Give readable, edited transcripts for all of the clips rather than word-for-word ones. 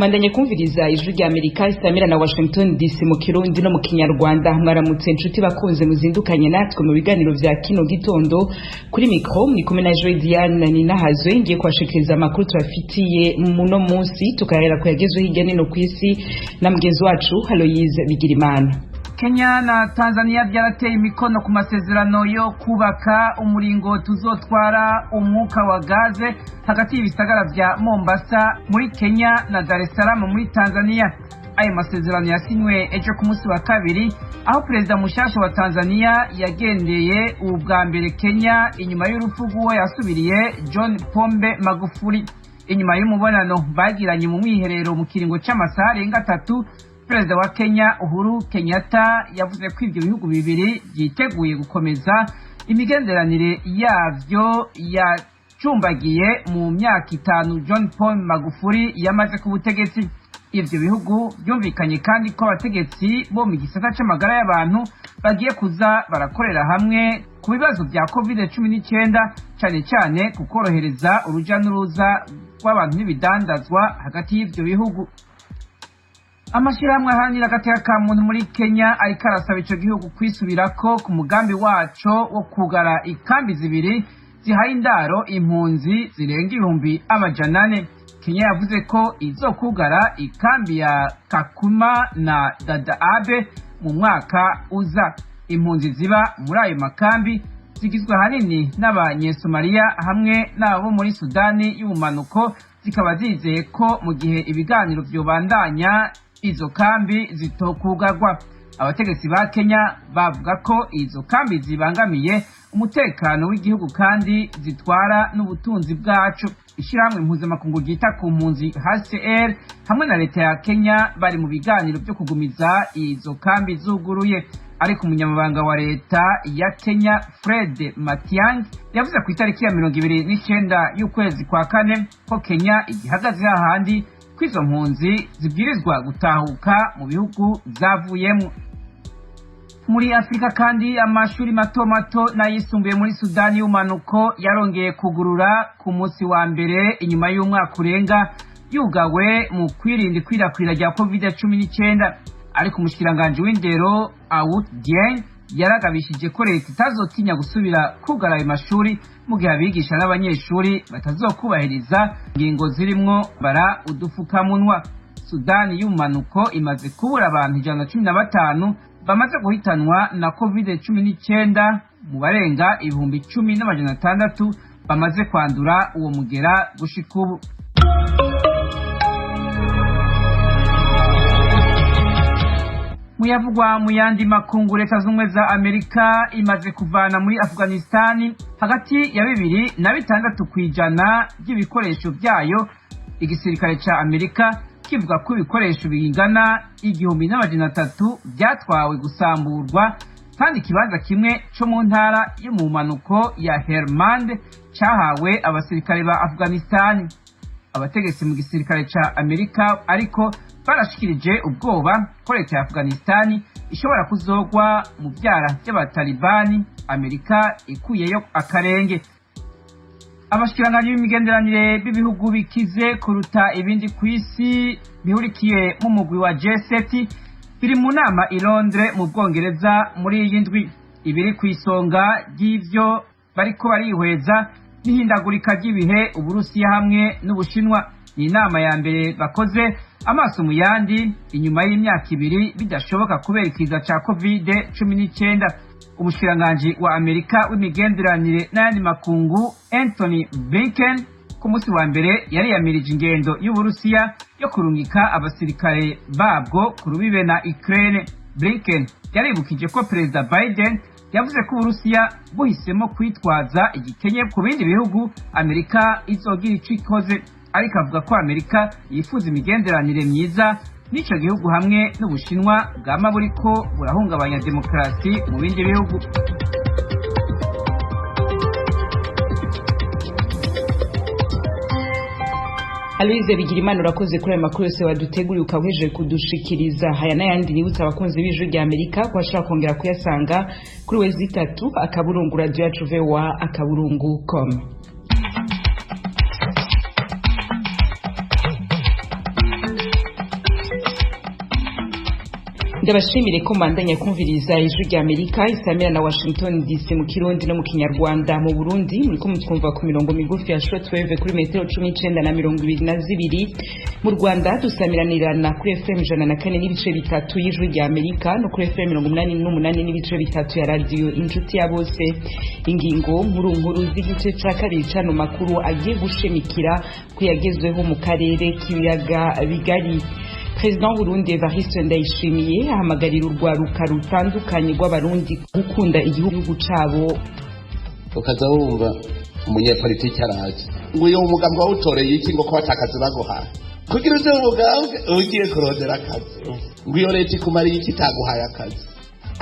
Mandanye kumviriza Ijwi rya Amerika isamira na Washington DC mu Kirundi no mu Kinyarwanda. Mwaramutse inshuti bakunze muzindukanye natwe mu biganiro vya kino gitondo. Kuri micro muri kumwe na Joy Diane Ninahazwe, ngiye kubashikiriza amakuru tubafitiye muno munsi, tukahera kuyagezwe hirya nino kw'isi na mugenzi wacu Aloyse Bigirimana. Kenya na Tanzania byarateye imikono ku masezerano yo kubaka umuringoti uzotwara umwuka wa gaze hagati y'ibisagara vya Mombasa muri Kenya na Dar es Salaam muri Tanzania. Ayo masezerano yasinywe ejo ku munsi wa kabiri, aho perezida mushasha wa Tanzania yagendeye ubwa mbere Kenya inyuma y'urupfu rw'uwo yasubiriye, John Pombe Magufuli. Inyuma y'umubonano bagiranye mu mwiherero mu kiringo c'amasaha arenga 3, perezida wa Kenya Uhuru Kenyatta yavuze ko ivyo bihugu bibiri vyiteguye gukomeza imigenderanire yavyo yacumbagiye mu myaka 5 John Paul Magufuli yamaze ku butegetsi. Ivyo bihugu vyumvikanye kandi ko abategetsi bo mu gisata c'amagara y'abantu bagiye kuza barakorera hamwe ku bibazo vya COVID-19, cane cane ku korohereza uruja n'uruza rw'abantu n'ibidandazwa hagati y'ivyo bihugu. Amashirahamwe aharanira agateka ka muntu muri Kenya ariko arasaba ico gihugu kwisubirako ku mugambi waco wo kugara ikambi zibiri zihaye indaro impunzi zirenga 400,000. Kenya yavuze ko izokugara ikambi ya Kakuma na Dadaab mu mwaka uza. Impunzi ziba muri ayo makambi zigizwe ahanini n'abanyesomaliya hamwe n'abo muri Sudani y'ubumanuko, zikaba zizeye ko mu gihe ibiganiro vyobandanya izo kambi zitokugarwa. Abategetsi ba Kenya bavuga ko izo kambi zibangamiye umutekano w'igihugu kandi zitwara n'ubutunzi bwacu. Ishyirahamwe mpuzamakungu ryita ku mpunzi HCR hamwe na leta ya Kenya bari mu biganiro byo kugumiza izo kambi zuguruye, ariko umunyamabanga wa leta ya Kenya Fred Matiang'i yavuze ku itariki ya 29 y'ukwezi kwa kane ko Kenya igihagaze hahandi ko izo mpunzi zibwirizwa gutahuka mu bihugu zavuyemo. Muri Afurika kandi, amashuri mato mato n'ayisumbuye muri Sudani y'umanuko yarongeye kugurura ku munsi wa mbere inyuma y'umwaka urenga yugawe mu kwirinda ikwirakwira rya COVID-19. Ariko umushikiranganji w'indero Awut Dieng yaragabishije ko leta itazotinya gusubira kugara ayo mashuri mu gihe abigisha n'abanyeshuri batazokubahiriza ingingo zirimwo bara udufukamunwa. Sudani y'ubumanuko imaze kubura abantu 115 bamaze guhitanwa na COVID-19 mu barenga 10,600 bamaze kwandura uwo mugera gushika ubu. Muyavugwa mu yandi makungu, Leta z'Ubumwe za Amerika imaze kuvana muri Afghanistani hagati ya 2 na 6% by'ibikoresho byayo. Igisirikare ca Amerika kivuga ko ibikoresho bingana 1,300 byatwawe gusamburwa, kandi ikibanza kimwe co mu ntara yo mu mpanuko ya Helmand cahawe abasirikare ba Afghanistani. Abategetsi mu gisirikare ca Amerika ariko barashikirije ubwoba ko leta ya Afghanistani ishobora kuzogwa mu vyara vy'abatalibani Amerika ikuyeyo akarenge. Abashikiranganji b'imigenderanire b'ibihugu bikize kuruta ibindi kw'isi bihurikiye mu mugwi wa G7 biri mu nama i Londres mu Bwongereza muri iyi ndwi. Ibiri kw'isonga ry'ivyo bariko barihweza n'ihindagurika ry'ibihe, Uburusiya hamwe n'Ubushinwa. Ni inama ya mbere bakoze amaso mu yandi inyuma y'imyaka 2 bidashoboka kubera ikiza ca COVID-19. Umushikiranganji wa Amerika w'imigenderanire n'ayandi makungu Anthony Blinken ku munsi wa mbere yariyamirije ingendo y'Uburusiya yo kurungika abasirikare babwo ku rubibe na Ukraine. Blinken yaribukije ko perezida Biden yavuze ko Uburusiya buhisemo kwitwaza igikenye ku bindi bihugu, Amerika izogira ico ikoze, ariko avuga ko Amerika yifuza imigenderanire myiza n'ico gihugu hamwe n'Ubushinwa bwama buriko burahungabanya demokarasi mu bindi bihugu. Aloise Bigirimana, urakoze kuri ayo makuru yose waduteguriye ukaba kudushikiriza. Haya n'ayandi nibutsa abakunzi b'Ijwi rya Amerika ko bashobora kongera kuyasanga kuri www.radioyacuvoa.com. Ndabashimire ko mbandanya kumviriza Ijwi rya Amerika isamira na Washington DC mu Kirundi no mu Kinyarwanda. Mu Burundi muriko mutwumva ku mirongo migufi ya shortwave kuri metero 19 na 22. Mu Rwanda dusamiranirana kuri FM 104.3 y'Ijwi rya Amerika no kuri FM 88.3 ya Radio Inshuti ya Bose. Ingingo nkuru nkuru z'igice ca kabiri cano makuru agiye gushimikira kuyagezweho mu karere k'ibiyaga bigari. President Burundi Evariste Ndayishimiye ahamagarira urwaruka rutandukanye rw'abarundi gukunda igihugu cabo. Ukaza wumva umunyepolitiki araje ngo uyu mugambwe wawutoreye iki, ngo ko batakazi baguhaye kugira uje mu mugambwe ugiye kurondera akazi, ngo iyo leta ikumariye iki itaguhaye akazi.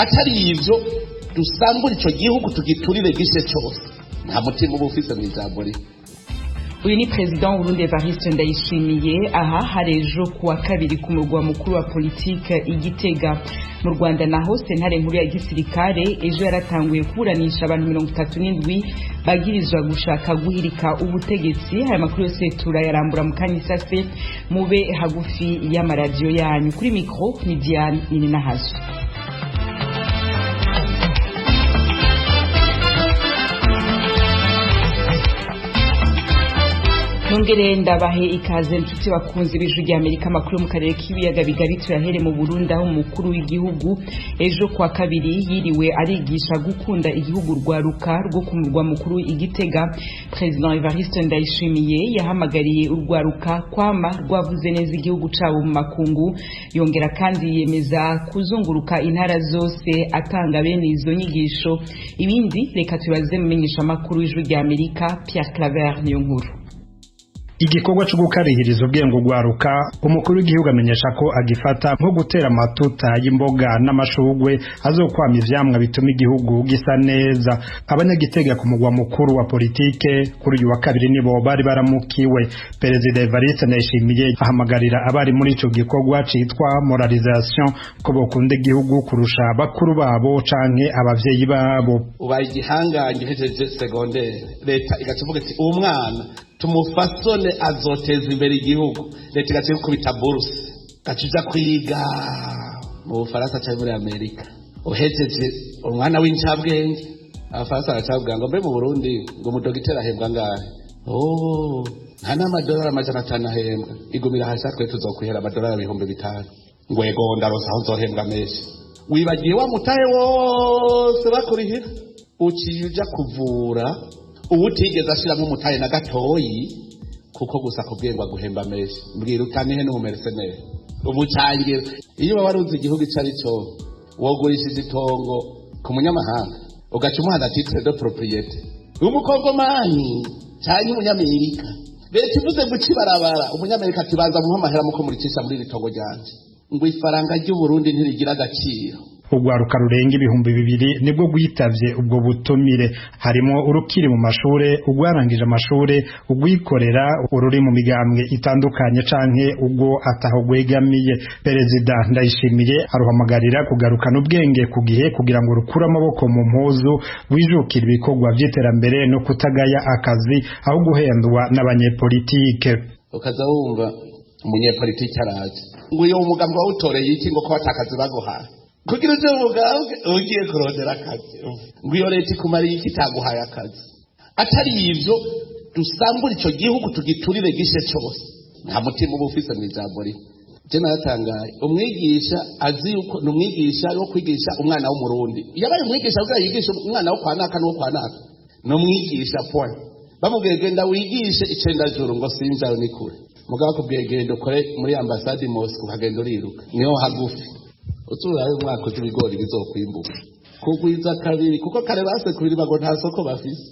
Atari ivyo dusambura ico gihugu tugiturire gishe cose, nta mutima uba ufise mw'ijambo rimwe. Uyu ni President Burundi Evariste Ndayishimiye, aha hari ejo kuwa kabiri ku murwa mukuru wa politike Igitega. Mu Rwanda naho sentare nkuru ya gisirikare ejo yaratanguye kuburanisha abantu 37 bagirizwa gushaka guhirika ubutegetsi. Aya makuru yose turayarambura mu kanya isase, mube hagufi y'amaradiyo yanyu. Kuri micro ni Diane Nininahazo. Nongere ndabahe ikaze nshuti bakunzi b'Ijwi rya Amerika. Amakuru mu karere k'ibiyaga bigari tuyahere mu Burundi, aho umukuru w'igihugu ejo kwa kabiri yiriwe arigisha gukunda igihugu rwaruka rwo ku murwa mukuru Igitega. President Evariste Ndayishimiye yahamagariye urwaruka kwama rwavuze neza igihugu cabo mu makungu, yongera kandi yemeza kuzunguruka intara zose atanga bene izo nyigisho. Ibindi reka tubaze mumenyesha amakuru w'Ijwi rya Amerika Pierre Claver Niyonkuru. Igikorwa cyo gukarihiriza ubwenge ugwaruka, umukuru w'igihugu amenyesha ko agifata nko gutera amatuta y'imboga n'amashugwe azokwama ivyamwa bituma igihugu gisa neza. Abanyagitega ku mugwa mukuru wa politike kuri uyu wa kabiri nibo bari baramukiwe. Perezida Evariste Ndayishimiye ahamagarira abari muri ico gikorwa citwa moralisation ko bokunda igihugu kurusha bakuru babo canke abavyeyi babo. Ubaye igihangange uhejeje segondere, leta igaca ivuga iti uwo mwana tumufasone azoteza imbere igihugu. Leta igaca ikubita buruse, ugaca uja kwiga mu Bufaransa canke muri Amerika. Uhejeje umwana w'incabwenge, abafaransa baracavuga ngo mbe mu Burundi ngo umudogiteri ahembwa angahe? Oh, nta n'amadolari 500 ahembwa. Igumira hasi twe tuzokwihera amadolari 5000. Ngo ego ndaronse aho nzohembwa menshi. Wibagiye wa mutahe wose bakurihira, uciye uja kuvura uwutigeze ashiramwo umutahe na gatoyi, kuko gusa kubwiye ngo aguhemba menshi. Mbwira utanihe n'umumercenere umucangira. Iyo uba waruzi igihugu ico ari co, wogurishije itongo ku munyamahanga ugaca umuha na titre de propriété umukongomani canke umunyamerika. Leta ivuze guca ibarabara, umunyamerika ati banza muhe amahera muko muricisha muri iri tongo ryanje. Ngo ifaranga ry'Uburundi ntirigira agaciro. Urwaruka rurenga 2000 nibwo rwitavye ubwo butumire, harimo urukiri mu mashure, urwarangije amashure, urwikorera, ururi mu migambwe itandukanye canke ubwo ataho rwegamiye. Perezida Ndayishimiye aruhamagarira kugarukana ubwenge ku gihe kugira ngo rukure amaboko mu mpuzu, rwijukire ibikorwa vy'iterambere no kutagaya akazi aho guhendwa n'abanyepolitike. Ukaza wumva umunyepolitiki araje ngo uyu mugambwe wawutoreye iki, ngo ko batakazi baguhaye kugira uje mu mugambwe ugiye kurondera akazi, ngo iyo leta ikumariye iki itaguhaye akazi. Atari ivyo dusambura ico gihugu tugiturire gishe cose, nta mutima uba ufise mw'ijambo rimwe. Je naratangaye, umwigisha azi yuko ni umwigisha wo kwigisha umwana w'umurundi, yabaye umwigisha kugira yigishe umwana wo kwa naka n'uwo kwa naka, ni umwigisha point. Bamubwiye genda wigishe icendajuru, ngo sinjayo ni kure. Mugabo akubwiye genda ukore muri ambasade i Moscou, ukagenda uriruka niho hagufi. Uturaye umwaka uzi ibigori bizokwimbuka kugwiza kabiri, kuko kare basekubiri bago nta soko bafise.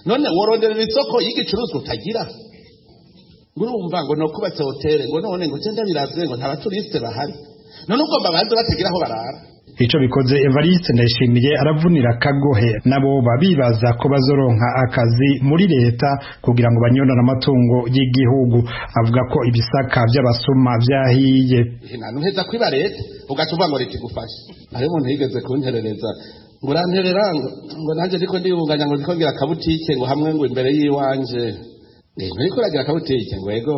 None worondera isoko y'igicuruzwa utagira? Ngurumva ngo nokubatse hoteli, ngo none ngo genda biravye ngo nta baturiste bahari, none ugomba banze batagira aho barara. Ico bikoze Evariste Ndayishimiye aravunira akagohe nabo babibaza ko bazoronka akazi muri leta kugira ngo banyonone amatungo y'igihugu. Avuga ko ibisaka by'abasuma vyahiye. Nta kwiba leta ugaca uvuga ngo leta igufashe. Hariho umuntu yigeze kunterereza ngo uranterera ngo nanjye ndiko ndiyunganya ngo ndiko ngira akabutike ngo hamwe ngo imbere y'iwanje. Nturiko uragira akabutike ngo ego,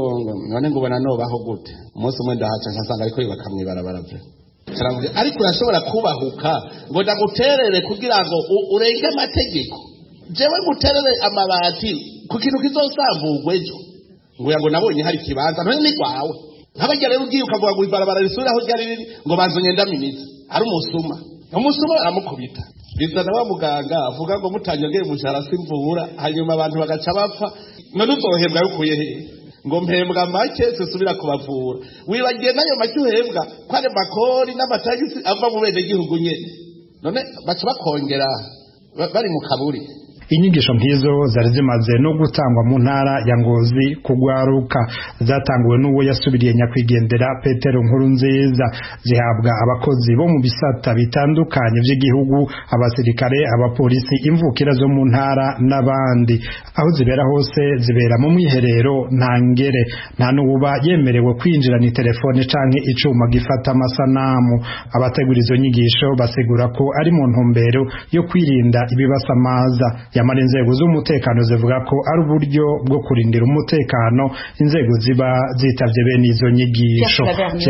none ngo ubona nobaho gute? Umunsi umwe ndahaca nsanga ariko yubaka mw'ibarabara pe. Ariko urashobora kubahuka ngo ndaguterere kugira ngo urenge amategeko, jewe nguterere amabati ku kintu kizosambugwa ejo, ngo nabonye hari ikibanza none ni rwawe. Nk'abajya rero ugiye ukavuga ngo ibarabara risubire aho ryari riri, ngo banzonye ndaminiza ari umusuma, umusuma aramukubita. Bizana wa muganga avuga ngo mutanyongeye umushahara simvura, hanyuma abantu bagaca bapfa, none uzohembwa yukuye hehe? Ngo mpembwa make sisubira kubavura. Wibagiye nayo make uhembwa ko ari makori n'amatagisi ava mu bene gihugu nyene, none baca bakongera bari mu kaburi. Inyigisho nk'izo zari zimaze no gutangwa mu ntara ya Ngozi kugwaruka, zatanguwe n'uwo yasubiriye nyakwigendera Petero Nkurunziza, zihabwa abakozi bo mu bisata bitandukanye by'igihugu, abasirikare, abapolisi, imvukira zo mu ntara n'abandi. Aho zibera hose zibera mu mwiherero nta ngere, nta n'uwuba yemerewe kwinjira ni telefone canke icuma gifata amasanamu. Abategura izo nyigisho basigura ko ari mu ntumbero yo kwirinda ibibasamaza. Yamara inzego z'umutekano zivuga ko ari uburyo bwo kurindira umutekano inzego ziba zitavye bene izo nyigisho.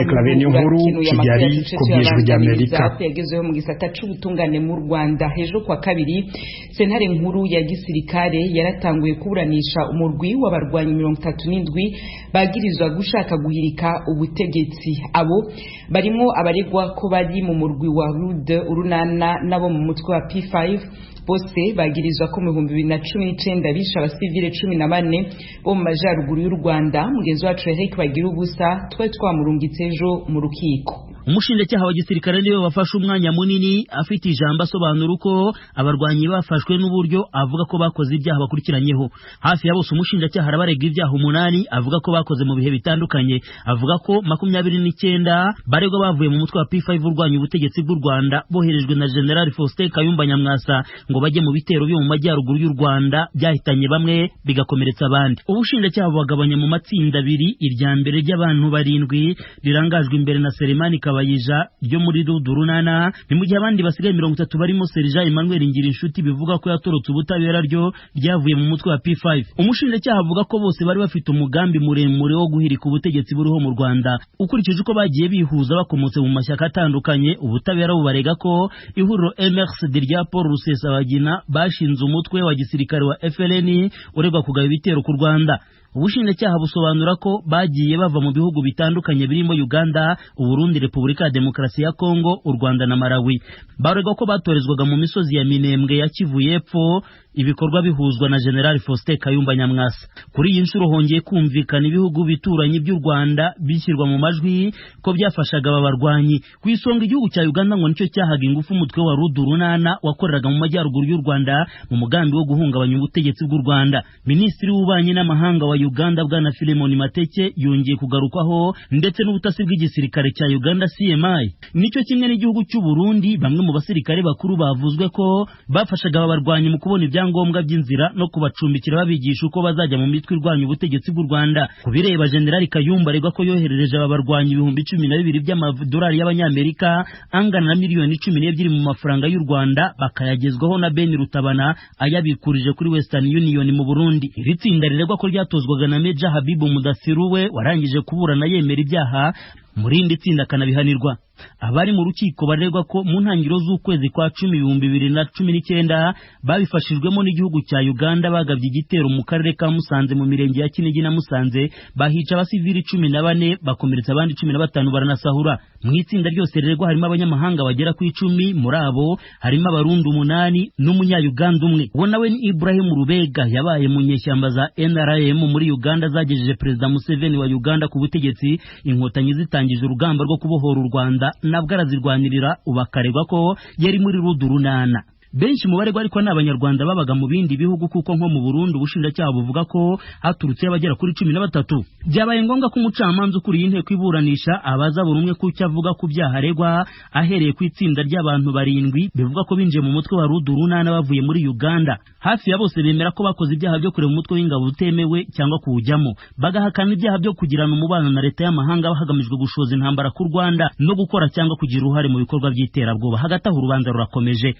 Claver Niyonkuru, Kigali, ku bw'Ijwi ry'Amerika. Yagezeho mu gisata c'ubutungane mu Rwanda ejo kwa kabiri, sentare nkuru ya gisirikare yaratanguye kuburanisha umurwi w'abarwanyi 37 bagirizwa gushaka guhirika ubutegetsi. Abo barimwo abaregwa ko bari mu murwi wa RUD Urunana nabo mu mutwe wa P5, bose bagirizwa ko mu 2019 bishe abasivile 14 bo mu majaruguru y'u Rwanda. Mugenzi wacu Eric Bagira ubusa twe twamurungitse ejo mu rukiko. Umushinjacyaha wa gisirikare niwe wafashe umwanya munini afite ijambo asobanura uko abarwanyi bafashwe n'uburyo avuga ko bakoze ibyaha bakurikiranyeho. Hafi ya bose umushinjacyaha arabarega ibyaha 8 avuga ko bakoze mu bihe bitandukanye. Avuga ko 29 baregwa bavuye mu mutwe wa P5 urwanya ubutegetsi bw'u Rwanda boherejwe na General Faustin Kayumba Nyamwasa ngo bajye mu bitero byo mu majyaruguru y'u Rwanda byahitanye bamwe bigakomeretsa abandi. Ubushinjacyaha bubagabanya mu matsinda abiri, irya mbere ry'abantu 7 rirangajwe imbere na Selemani Kabayija ryo muri Rudurunana, ni mu gihe abandi basigaye 30 barimo Serija Emmanuel Ngirinshuti bivuga ko yatorotse ubutabera ryo ryavuye mu mutwe wa P5. Umushinjacyaha avuga ko bose bari bafite umugambi muremure wo guhirika ubutegetsi buriho mu Rwanda. Ukurikije uko bagiye bihuza bakomotse mu mashyaka atandukanye, ubutabera bubarega ko ihuriro MRCD rya Paul Rusesabagina bashinze umutwe wa gisirikare wa FLN uregwa kugaba ibitero ku Rwanda. Ubushinjacyaha busobanura ko bagiye bava mu bihugu bitandukanye birimo Uganda, Uburundi, Repubulika ya Demokarasi ya Kongo, u Rwanda na Malawi. Baregwa ko batorezwaga mu misozi ya Minembwe ya Kivu y'Epfo, ibikorwa bihuzwa na General Faustin Kayumba Nyamwasa. Kuri iyi nshuro hongeye kumvikana ibihugu bituranyi by'u Rwanda bishyirwa mu majwi ko byafashaga aba barwanyi. Ku isonga igihugu cya Uganda ngo nicyo cyahaga ingufu umutwe wa Rudurunana wakoreraga mu majyaruguru y'u Rwanda mu mugambi wo guhungabanya ubutegetsi bw'u Rwanda. Minisitiri w'ububanyi n'amahanga wa Uganda Bwana Philemon Mateke yongeye kugarukwaho ndetse n'ubutasi bw'igisirikare cya Uganda CMI. Nicyo kimwe n'igihugu cy'u Burundi, bamwe mu basirikare bakuru bavuzwe ko bafashaga aba barwanyi mu kubona ibyangombwa by'inzira no kubacumbikira babigisha uko bazajya mu mitwe irwanya ubutegetsi bw'u Rwanda. Ku bireba General Kayumba aregwa ko yoherereje aba barwanyi 12,000 by'amadolari y'abanyamerika angana na miliyoni 12 mu mafaranga y'u Rwanda, bakayagezwaho na Ben Rutabana ayabikurije kuri Western Union mu Burundi. Iri tsinda riregwa ko ryatozwaga na Major Habibu Mudasiru we warangije kuburana yemera ibyaha, muri indi tsinda akanabihanirwa. Abari mu rukiko baregwa ko mu ntangiriro z'ukwezi kwa 10 2019 babifashijwemo n'igihugu cya Uganda bagabye igitero mu karere ka Musanze mu mirenge ya Kinigi na Musanze, bahica abasivili 14 bakomeretsa abandi 15 baranasahura. Mu itsinda ryose riregwa harimo abanyamahanga bagera ku 10, muri abo harimo abarundi 8 n'umunya-Uganda umwe. Uwo nawe ni Ibrahim Rubega yabaye mu nyeshyamba za NRM muri Uganda zagejeje Perezida Museveni wa Uganda ku butegetsi, inkotanyi zitangije urugamba rwo kubohora u Rwanda nabwo arazirwanirira, ubakaregwa ko yari muri Rudurunana. Benshi mu baregwa ariko ni abanyarwanda babaga mu bindi bihugu, kuko nko mu Burundi ubushinjacyaha buvuga ko haturutse abagera kuri 13. Byabaye ngombwa ko umucamanza ukuriye inteko iburanisha abaza buri umwe ku cyo avuga ku byaha aregwa, ahereye ku itsinda ry'abantu 7 bivuga ko binjiye mu mutwe wa Rudurunana bavuye muri Uganda. Hafi ya bose bemera ko bakoze ibyaha byo kureba umutwe w'ingabo utemewe cyangwa kuwujyamo, bagahakana ibyaha byo kugirana umubano na leta y'amahanga hagamijwe gushoza intambara ku Rwanda no gukora cyangwa kugira uruhare mu bikorwa by'iterabwoba. Hagati aho urubanza rurakomeje.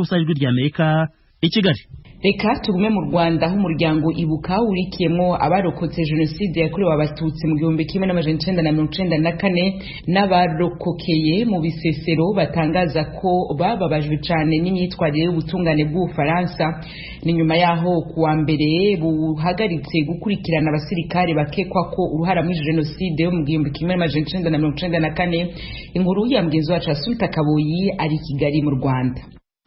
Ijwi ry'Amerika, I Kigali. Reka tugume mu Rwanda, aho umuryango Ibuka urikiyemo abarokotse jenoside yakorewe Abatutsi mu 1994 n'abarokokeye mu Bisesero batangaza ko bababajwe cyane n'imyitwarire y'ubutungane bw'Ubufaransa. Ni nyuma yaho kuwa mbere buhagaritse gukurikirana abasirikare bakekwa ko uruhara muri jenoside yo mu 1994. Inkuru ya mugenzi wacu Asumta Kaboyi ari Kigali mu Rwanda.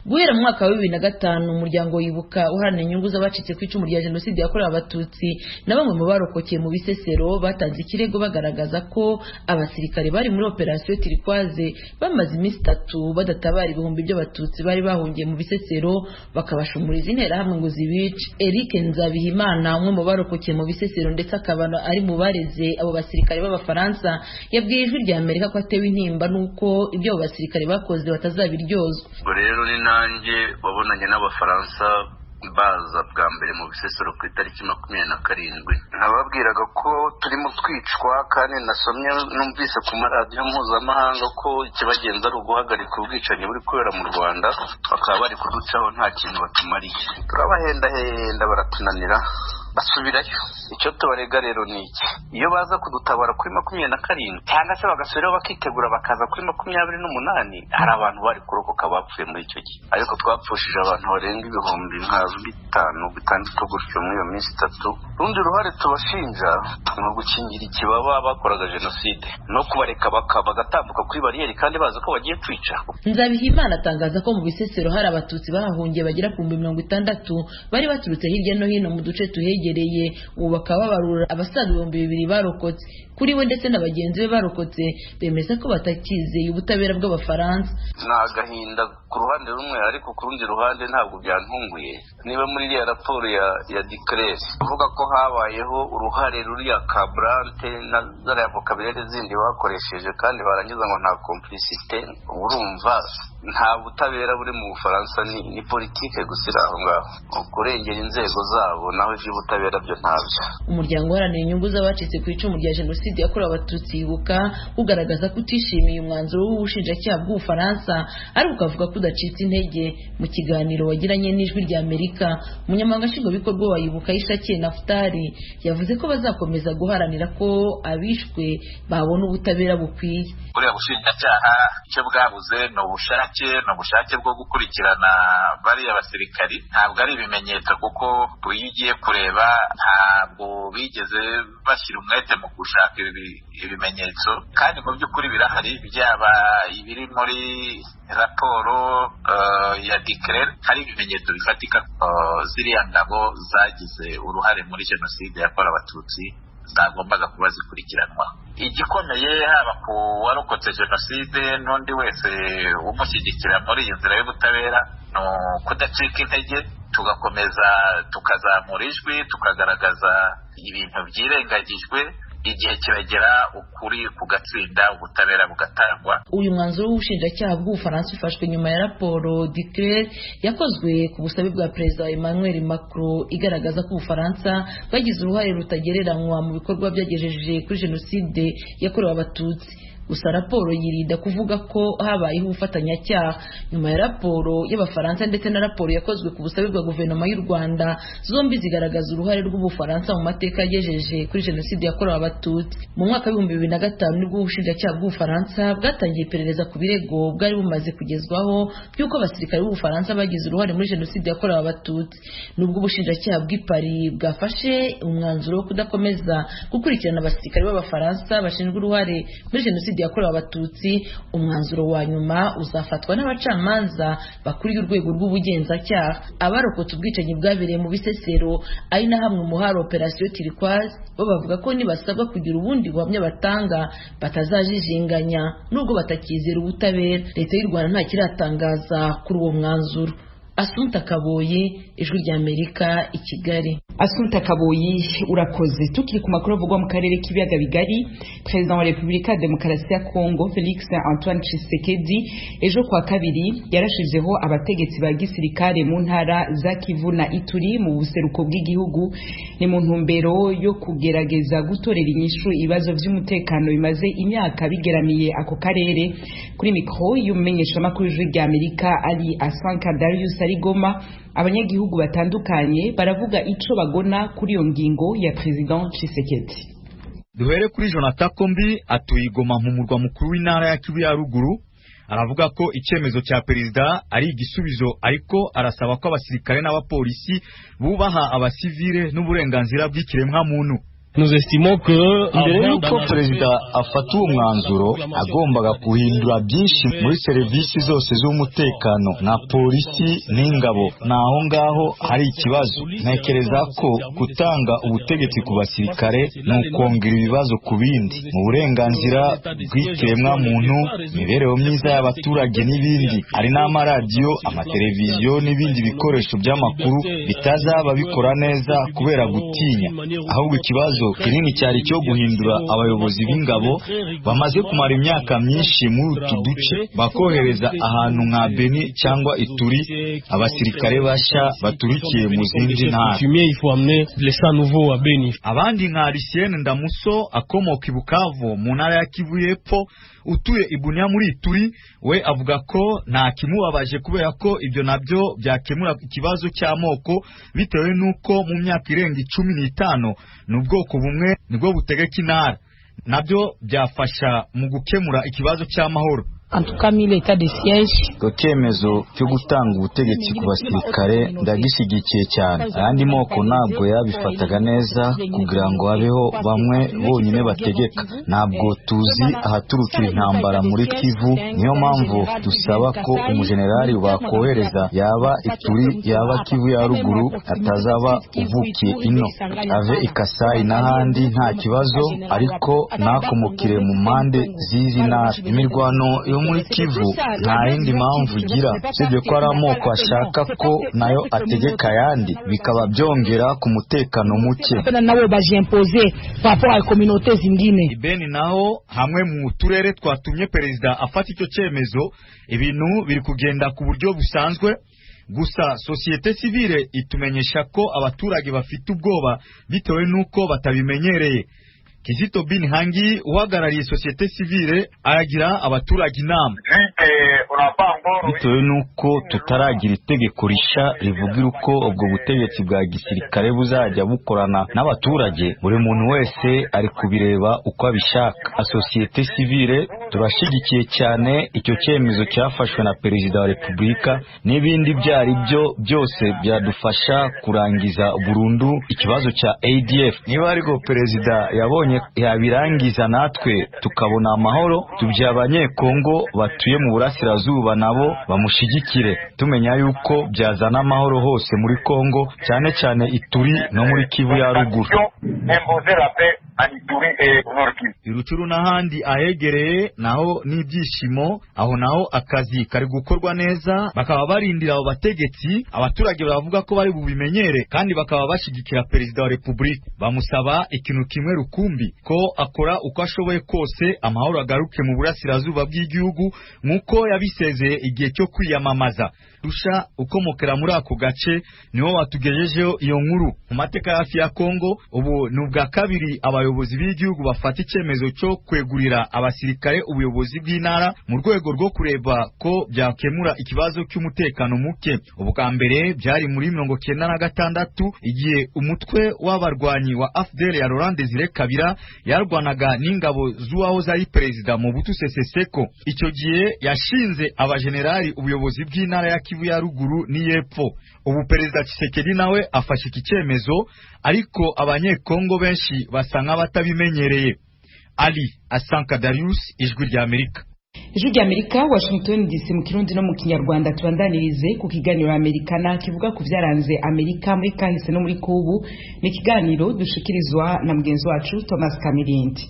Guhera mu mwaka wa 2005, umuryango Wibuka uharanira inyungu z'abacitse ku icumu rya jenoside yakorewe Abatutsi na bamwe mu barokokeye mu Bisesero batanze ikirego bagaragaza ko abasirikare bari muri Operasiyo Turquoise bamaze iminsi 3 badatabara ibihumbi by'Abatutsi bari bahungiye mu Bisesero, bakabashumuriza Interahamwe ngo zibice. Eric Nzabihimana, umwe mu barokokeye mu Bisesero ndetse akaba ari mu bareze abo basirikare b'Abafaransa, yabwiye Ijwi rya Amerika ko atewe intimba n'uko ibyo abo basirikare bakoze batazabiryozwa. Rero ni nanjye wabonanye n'Abafaransa baza bwa mbere mu Bisesero ku itariki 27, nababwiraga ko turimo twicwa, kandi nasomye numvise ku maradiyo mpuzamahanga ko ikibagenza ari uguhagarika ubwicanyi buri kubera mu Rwanda, bakaba bari kuducaho nta kintu batumariye. Turabahendahenda baratunanira, basubirayo. Icyo tubarega rero ni iki: iyo baza kudutabara kuri 27 cyangwa se bagasubirayo bakitegura bakaza kuri 28, hari abantu bari kurokoka bapfuye muri icyo gihe. Ariko twapfushije abantu barenga ibihumbi nka 5, 6 gutyo muri iyo minsi 3. Urundi ruhare tubashinja ni ugukingira ikibaba bakoraga jenoside no kubareka bagatambuka kuri bariyeri kandi bazi ko bagiye kwica. Nzabihimana atangaza ko mu Bisesero hari Abatutsi bahahungiye bagera ku 60,000 bari baturutse hirya no hino mu duce tuhegereye, ubu bakaba babarura abasaga 2000 barokotse. Kuri we ndetse na bagenzi be barokotse, bemeza ko batakizeye ubutabera bw'Abafaransa. Ni agahinda ku ruhande rumwe, ariko ku rundi ruhande ntabwo byantunguye. Niba muri iriya raporo ya Duclert avuga ko habayeho uruhare ruriya kaburante na zariya vocabulaire zindi bakoresheje, kandi barangiza ngo nta complicité, urumva nta butabera buri mu Bufaransa, ni politike gusa iri aho ngaho, kurengera inzego zabo, naho iby'ubutabera byo ntabyo. Umuryango uharanira inyungu z'abacitse ku icumu rya jenoside yakorewe Abatutsi Ibuka ugaragaza ko utishimiye umwanzuro w'ubushinjacyaha bw'Ubufaransa, ariko ukavuga ko udacitse intege. Mu kiganiro wagiranye n'Ijwi rya Amerika, umunyamabanga nshingwabikorwa wa Ibuka, Ishakiye Nafutali, yavuze ko bazakomeza guharanira ko abishwe babona ubutabera bukwiye. Buriya bushinjacyaha icyo bwabuze ni ubushake, ni ubushake bwo gukurikirana bariya basirikari, ntabwo ari ibimenyetso, kuko iyo ugiye kureba ntabwo bigeze bashyira umwete mu gushaka ibimenyetso, kandi mu by'ukuri birahari, byaba ibiri muri raporo ya Duclert, hari ibimenyetso bifatika ziriya ngabo zagize uruhare muri jenoside yakorewe Abatutsi zagombaga kuba zikurikiranwa. Igikomeye haba ku warokotse jenoside n'undi wese umushyigikira muri iyi nzira y'ubutabera ni ukudacika intege, tugakomeza tukazamura ijwi, tukagaragaza ibintu byirengagijwe. Igihe kiragera ukuri kugatsinda, ubutabera bugatangwa. Uyu mwanzuro w'ubushinjacyaha bw'Ubufaransa ufashwe nyuma ya raporo Duclert yakozwe ku busabe bwa Perezida Emmanuel Macron, igaragaza ko Ubufaransa bwagize uruhare rutagereranywa mu bikorwa byagejeje kuri jenoside yakorewe Abatutsi. Gusa raporo yirinda kuvuga ko habayeho ubufatanyacyaha. Nyuma ya raporo y'Abafaransa ndetse na raporo yakozwe ku busabe bwa guverinoma y'u Rwanda, zombi zigaragaza uruhare rw'Ubufaransa mu mateka yagejeje kuri jenoside yakorewe Abatutsi. Mu mwaka wa 2005 nibwo ubushinjacyaha bw'Ubufaransa bwatangiye iperereza ku birego bwari bumaze kugezwaho by'uko abasirikare b'Ubufaransa bagize uruhare muri jenoside yakorewe Abatutsi. Nubwo ubushinjacyaha bw'i Paris bwafashe umwanzuro wo kudakomeza gukurikirana abasirikare b'Abafaransa bashinjwa uruhare muri jenoside yakorewe Abatutsi, umwanzuro wa nyuma uzafatwa n'abacamanza bakuriye urwego rw'ubugenzacyaha. Abarokotse ubwicanyi bwabereye mu Bisesero, ari na hamwe mu hari Operasiyo Turquoise, bo bavuga ko nibasabwa kugira ubundi buhamya batanga batazajijinganya, nubwo batakizera ubutabera. Leta y'u Rwanda nta kiratangaza kuri uwo mwanzuro. Asumta Kaboyi, Ijwi rya Amerika, i Kigali. Asumta Kaboyi, urakoze. Tukiri ku makuru avugwa mu karere k'ibiyaga bigari, Perezida wa Repubulika ya Demokarasi ya Kongo Felix Antoine Tshisekedi ejo kwa kabiri yarashizeho abategetsi ba gisirikare mu ntara za Kivu na Ituri mu buseruko bw'igihugu. Ni mu ntumbero yo kugerageza gutorera inyishu ibibazo by'umutekano bimaze imyaka bigeramiye ako karere. Kuri mikoro y'umumenyeshamakuru w'Ijwi rya Amerika ari Asanka Darius ari Goma, Abanyagihugu batandukanye baravuga ico bagona kuri iyo ngingo ya President Tshisekedi. Duhere kuri Jonathan Kombi atuye i Goma mu murwa mukuru w'intara ya Kivu ya ruguru. Aravuga ko icyemezo cya perezida ari igisubizo, ariko arasaba ko abasirikare n'abapolisi bubaha abasivile n'uburenganzira bw'ikiremwa muntu. Mbere y'uko perezida afata uwo mwanzuro, agombaga guhindura byinshi muri serivisi zose z'umutekano nka polisi n'ingabo. Naho ngaho hari ikibazo. Ntekereza ko gutanga ubutegetsi ku basirikare ni ukongera ibibazo ku bindi, mu burenganzira bw'ikiremwa muntu, imibereho myiza y'abaturage n'ibindi. Hari n'amaradiyo, amateleviziyo n'ibindi bikoresho by'amakuru bitazaba bikora neza kubera gutinya. Ahubwo ikibazo kinini cyari cyo guhindura abayobozi b'ingabo bamaze kumara imyaka myinshi muri utu duce, bakohereza ahantu nka Beni cyangwa Ituri abasirikare bashya baturikiye mu zindi ntara. Abandi nka Lucien Ndamuso akomoka i Bukavu mu ntara ya Kivu y'Epfo, utuye i Bunia muri Ituri, we avuga ko nta kimubabaje kubera ko ibyo nabyo byakemura ikibazo cy'amoko, bitewe n'uko mu myaka irenga 15 n'ubwoko bumwe nibwo butegeka intara, nabyo byafasha mu gukemura ikibazo cy'amahoro. Icyo cyemezo cyo gutanga ubutegetsi ku basirikare ndagishyigikiye cyane. Ayandi moko ntabwo yabifataga neza kugira ngo habeho bamwe bonyine bategeka. Ntabwo tuzi ahaturukira intambara muri Kivu, niyo mpamvu dusaba ko umujenerali bakohereza yaba Ituri yaba Kivu ya ruguru atazaba uvukiye ino, ave i Kasai n'ahandi nta kibazo, ariko ntakomokere mu mpande z'izi ntara. Imirwano yo muri Kivu nta yindi mpamvu igira usibye ko ari amoko ashaka ko nayo ategeka ayandi, bikaba byongera ku mutekano muke. Ibeni naho hamwe mu turere twatumye perezida afata icyo cyemezo, ibintu biri kugenda ku buryo busanzwe. Gusa sosiyete sivile itumenyesha ko abaturage bafite ubwoba bitewe n'uko batabimenyereye. Kizito Bin Hangi uhagarariye sosiyete sivile aragira abaturage inama. Bitewe n'uko tutaragira itegeko rishya rivuga uko ubwo butegetsi bwa gisirikare buzajya bukorana n'abaturage, buri muntu wese ari kubireba uko abishaka. Sosiyete sivile turashyigikiye cyane icyo cyemezo cyafashwe na perezida wa repubulika, n'ibindi byari byo byose byadufasha kurangiza burundu ikibazo cya ADF. Niba ariko perezida yabonye yabirangiza natwe tukabona amahoro, tubye abanyekongo batuye mu burasirazuba nabo bamushigikire, tumenya yuko byazana amahoro hose muri Kongo, cyane cyane Ituri no muri Kivu ya ruguru. Irucuru n'ahandi ahegereye naho n'ibyishimo, aho naho akazi kari gukorwa neza, bakaba barindira abo bategetsi. Abaturage baravuga ko bari bubimenyere kandi bakaba bashigikira perezida wa repubulika, bamusaba ikintu kimwe rukumbi, ko akora uko ashoboye kose amahoro agaruke mu burasirazuba bw'igihugu nk'uko yabisezeye igihe cyo kwiyamamaza. Rusha ukomokera muri ako gace niwo watugejejeho iyo nkuru. Mu mateka hafi ya Kongo, ubu ni ubwa kabiri abayobozi b'igihugu bafata icyemezo cyo kwegurira abasirikare ubuyobozi bw'intara mu rwego rwo kureba ko byakemura ikibazo cy'umutekano muke. Ubwa mbere byari muri 96 igihe umutwe w'abarwanyi wa AFDL ya Laurent Desire Kabila yarwanaga n'ingabo z'uwahoze ari perezida Mobutu Sese Seko. Icyo gihe yashinze abajenerali ubuyobozi bw'intara ya Kivu ya ruguru n'iyepfo. Ubu perezida Tshisekedi nawe afashe iki cyemezo, ariko abanyekongo benshi basa nk'abatabimenyereye. Ali Asanka Darius, Ijwi rya Amerika. Ijwi rya Amerika, Washington DC, mu Kirundi no mu Kinyarwanda. Tubandanirize ku kiganiro Amerikana kivuga ku byaranze Amerika muri kahise no muri kubu. Ni ikiganiro dushikirizwa na mugenzi wacu Thomas Kamirindi.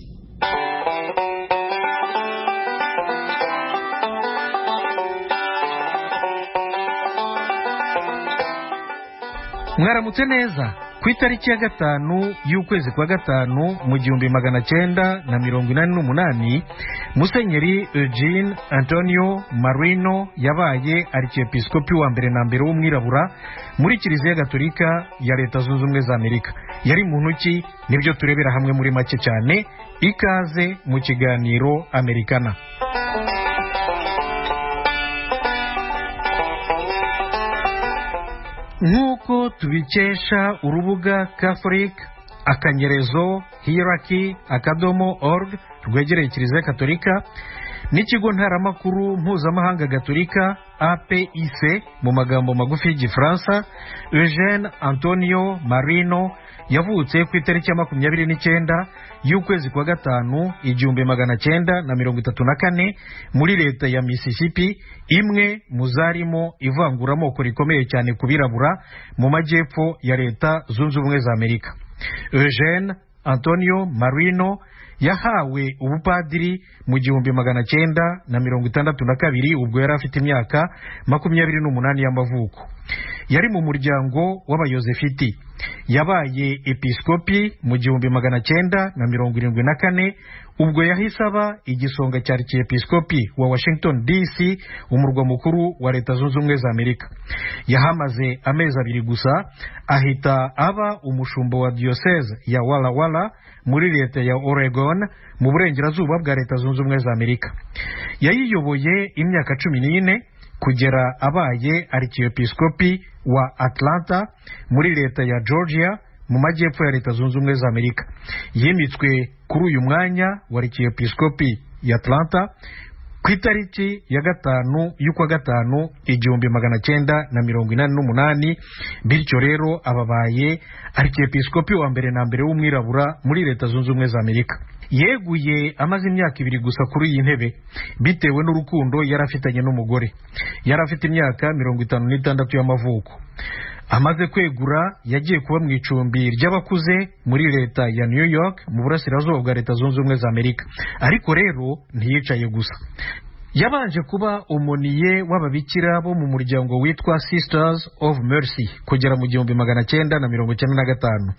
Mwaramutse neza. Ku itariki ya 5 y'ukwezi kwa 5 mu 1988, Musenyeri Eugene Antonio Marino yabaye arkiyepiskopi wa mbere na mbere w'umwirabura muri Kiliziya Gatolika ya Leta Zunze Ubumwe za Amerika. Yari muntu ki? Nibyo turebera hamwe muri make cyane. Ikaze mu kiganiro Amerikana. Nk'uko tubikesha urubuga catholic-hierarchy.org rwegereye Kiliziya Katolika n'ikigo ntaramakuru mpuzamahanga Gatolika APIC mu magambo magufi y'Igifaransa, Eugene Antonio Marino yavutse ku itariki ya 29 y'ukwezi kwa gatanu 1934 muri leta ya Mississippi, imwe mu zarimo ivanguramoko rikomeye cyane ku birabura mu majyepfo ya Leta Zunze Ubumwe za Amerika. Eugene Antonio Marino yahawe ubupadiri mu 1962, ubwo yari afite imyaka 28 y'amavuko. Yari mu muryango w'Abayozefiti. Yabaye episkopi mu 1974, ubwo yahise aba igisonga cya arkiyepiskopi wa Washington DC, umurwa mukuru wa Leta Zunze Ubumwe za Amerika. Yahamaze amezi 2 gusa, ahita aba umushumba wa diocese ya Walla Walla muri leta ya Oregon mu burengerazuba bwa Leta Zunze Ubumwe za Amerika. Yayiyoboye imyaka 14 kugera abaye arkiyepiskopi wa Atlanta muri leta ya Georgia mu majyepfo ya Leta Zunze Ubumwe za Amerika. Yimitswe kuri uyu mwanya wa arkiyepiskopi ya Atlanta ku itariki ya 5 y'ukwa gatanu 1988, bityo rero ababaye arkiyepiskopi wa mbere na mbere w'umwirabura muri Leta Zunze Ubumwe za Amerika. Yeguye amaze imyaka 2 gusa kuri iyi ntebe bitewe n'urukundo yari afitanye n'umugore. Yari afite imyaka 56 y'amavuko. Amaze kwegura yagiye kuba mu icumbi ry'abakuze muri leta ya New York mu burasirazuba bwa Leta Zunze Ubumwe za Amerika. Ariko rero ntiyicaye gusa. Yabanje kuba umuniye w'ababikira bo mu muryango witwa Sisters of Mercy kugera mu 1995.